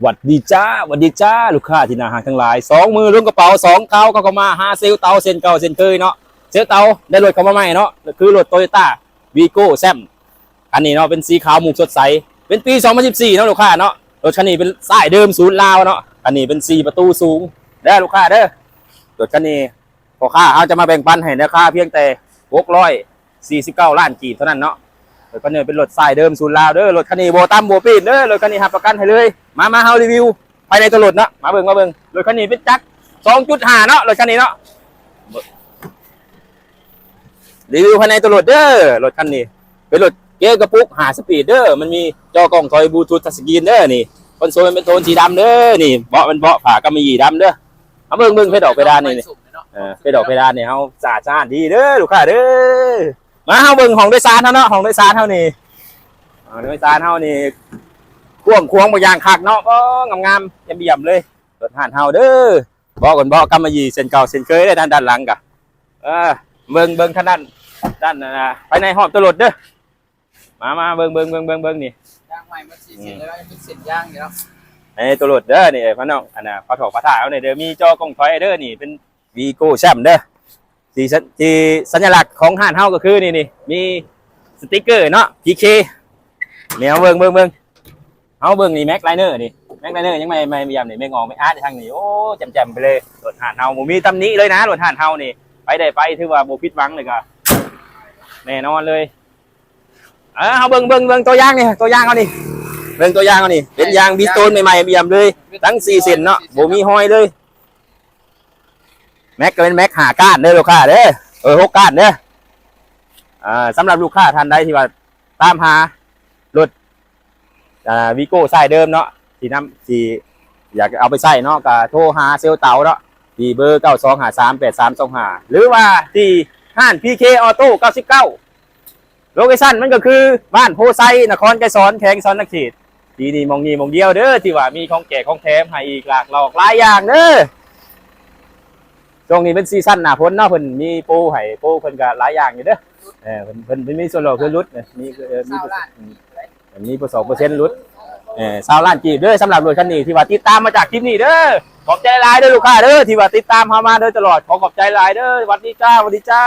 ຫວັດດີຈ້າ ຫວັດດີຈ້າ ລູກຄ້າທີ່ໜ້າຮັກທັງຫຼາຍ. ສອງມືລວມກະເປົາ ສອງເທົ້າເຂົ້າມາຫາເຊວເຕົາເຊັ່ນເກົ່າເຊັ່ນເຄີຍເນາະ. ເຊວເຕົາໄດ້ລົດເຂົ້າມາໃໝ່ເນາະ ຄືລົດໂຕໂຍຕ້າ ວີໂກ້ ແຊມ ຄັນນີ້ເນາະ ເປັນສີຂາວມຸກສົດໃສ ເປັນປີສອງພັນສິບສີ່ເນາະ ລູກຄ້າເນາະ. ລົດຄັນນີ້ເປັນຊາຍເດີມສູດລາວເນາະ. ຄັນນີ້ເປັນສີ່ປະຕູສູງເດີລູກຄ້າເດີ. ລົດຄັນນີ້ພໍ່ຄ້າເຮົາຈະມາແບ່ງປັນໃຫ້ໃນລາຄາພຽງແຕ່ຫົກຮ້ອຍສີ່ສິບເກົ້າລ້ານກີບເທົ່ານັ້ນເນາະ. ລົດຄັນນີ້ເປັນລົດຊາຍເດີມສູດລາວເດີ. ລົດຄັນນີ້ບໍ່ຕຳບໍ່ປີ້ນເດີ. ລົດຄັນນີ້ຮັບປະກັນໃຫ້ເລີຍ. ມາ ມາ ເຮົາຣີວິວພາຍໃນໂຕລົດເນາະ. ມາເບິ່ງ ມາເບິ່ງ. ລົດຄັນນີ້ເປັນຈັກສອງຈຸດຫ້າເນາະ ລົດຄັນນີ້ເນາະ. ຣີວິວພາຍໃນໂຕລົດເດີ. ລົດຄັນນີ້ເປັນລົດເກຍກະປຸກຫ້າສະປີດເດີ. ມັນມີຈໍກ້ອງຖອຍບລູທູດທັດສະກຣີນເດີ. ນີ້ ຄອນໂຊນມັນເປັນໂທນສີດຳເດີ. ນີ້ ເບາະມັນເບາະຜ້າກຳມະຢີດຳເດີ. ເອົາເບິ່ງ ເບິ່ງເພດອອກເພດານນີ້ ເອີ ເພດອອກເພດານນີ້ເຮົາສະອາດສະອ້ານດີເດີລູກຄ້າເດີ. ມາ ເຮົາເບິ່ງຫ້ອງໂດຍສານເຮົາເນາະ. ຫ້ອງໂດຍສານເຮົານີ້ ຫ້ອງໂດຍສານເຮົານີ້ກວ້າງຂວາງບັກຢ່າງຄັກເນາະ. ໂອ້ ງາມໆ ຢ້ຽມໆເລີຍ. ລົດຮ້ານເຮົາເດີ. ເບາະກັນເບາະກຳມະຢີເຊັ່ນເກົ່າເຊັ່ນເຄີຍເດີ. ດ້ານ ດ້ານຫຼັງກະ ເອີ ເບິ່ງ ເບິ່ງທາງດ້ານ ດ້ານ ອ່າ ພາຍໃນຮອບໂຕລົດເດີ. ມາ ມາເບິ່ງ ເບິ່ງ ເບິ່ງ ເບິ່ງ ເບິ່ງນີ້ ຢາງໃໝ່ໝົດສີ່ເສັ້ນເລີຍເນາະ. ເປັນເສັ້ນຢາງຢູ່ເນາະ ໃນໂຕລົດເດີ. ນີ້ ເອີ ພານ້ອງ ອັນນ່າ ພາຖອກພາຖ່າຍເຮົານີ້ເດີ. ມີຈໍກ້ອງຖອຍເດີ. ນີ້ເປັນວີໂກ້ແຊມເດີ. ທີ່ ທີ່ສັນຍະລັກຂອງຮ້ານເຮົາກໍຄືນີ້ ນີ້ ມີສະຕິກເກີເນາະ ພີເຄ. ນີ້ ເຮົາເບິ່ງ ເບິ່ງ ເບິ່ງ ເຮົາເບິ່ງນີ້ ແມັກໄລເນີນີ້ ແມັກໄລເນີຍັງໃໝ່ໆ ຢ້ຽມນີ້ ແມັກອອກແມັກອາດທາງນີ້. ໂອ້ ແຈ່ມໆໄປເລີຍ. ລົດຮ້ານເຮົາບໍ່ມີຕຳໜິເລີຍນະ. ລົດຮ້ານເຮົານີ້ ໄປໄດ້ໄປ ຖືວ່າບໍ່ຜິດຫວັງ ແລ້ວກໍແນ່ນອນເລີຍ. ເອີ ເຮົາເບິ່ງ ເບິ່ງ ເບິ່ງຕົວຢ່າງນີ້ ຕົວຢ່າງເຮົານີ້ ເບິ່ງຕົວຢ່າງເຮົານີ້ ເປັນຢາງບຣິດສະໂຕນໃໝ່ໆ ຢ້ຽມເລີຍ. ທັງສີ່ເສັ້ນເນາະ ບໍ່ມີຮອຍເລີຍ. ແມັກກໍເປັນແມັກຫ້າກ້ານເດີລູກຄ້າເດີ. ເອີ ຫົກກ້ານເດີ. ອ່າ ສຳລັບລູກຄ້າທ່ານໃດທີ່ວ່າຕາມຫາລົດ ອ່າ ວີໂກ້ຊາຍເດີມເນາະ ທີ່ນຳ ທີ່ຢາກເອົາໄປໃຊ້ເນາະ ກໍໂທຫາເຊວເຕົາເນາະ ທີ່ເບີເກົ້າສອງຫ້າສາມແປດສາມສອງຫ້າ ຫຼືວ່າທີ່ຮ້ານ ພີເຄ ອໍໂຕ້ ເກົ້າສິບເກົ້າ. ໂລເຄຊັນມັນກໍຄືບ້ານໂພໄຊ ນະຄອນໄກສອນ ແຂວງສະຫວັນນະເຂດ. ທີ່ນີ້ໝ່ອງນີ້ໝ່ອງດຽວເດີ ທີ່ວ່າມີຂອງແຈກຂອງແຖມໃຫ້ອີກຫຼາກຫຼອກຫຼາຍຢ່າງເດີ. ຊ່ວງນີ້ເປັນຊີຊັນໜ້າຝົນເນາະ ເພິ່ນມີໂປໃຫ້ ໂປເພິ່ນກໍຫຼາຍຢ່າງຢູ່ເດີ. ເອີ ເພິ່ນ ເພິ່ນ ເພິ່ນມີສ່ວນລົດເພິ່ນຫຼຸດ ມີ ເອີ ມີ ຊາວລ້ານ ອືມ ມີປະ ສອງເປີເຊັນຫຼຸດ ເອີ ຊາວລ້ານກີບເດີ. ສຳລັບລົດຄັນນີ້ທີ່ວ່າຕິດຕາມມາຈາກຄລິບນີ້ເດີ. ຂອບໃຈຫຼາຍເດີລູກຄ້າເດີ ທີ່ວ່າຕິດຕາມເຮົາມາໂດຍຕະຫຼອດ. ຂໍຂອບໃຈຫຼາຍເດີ. ຫວັດດີຈ້າ ຫວັດດີຈ້າ.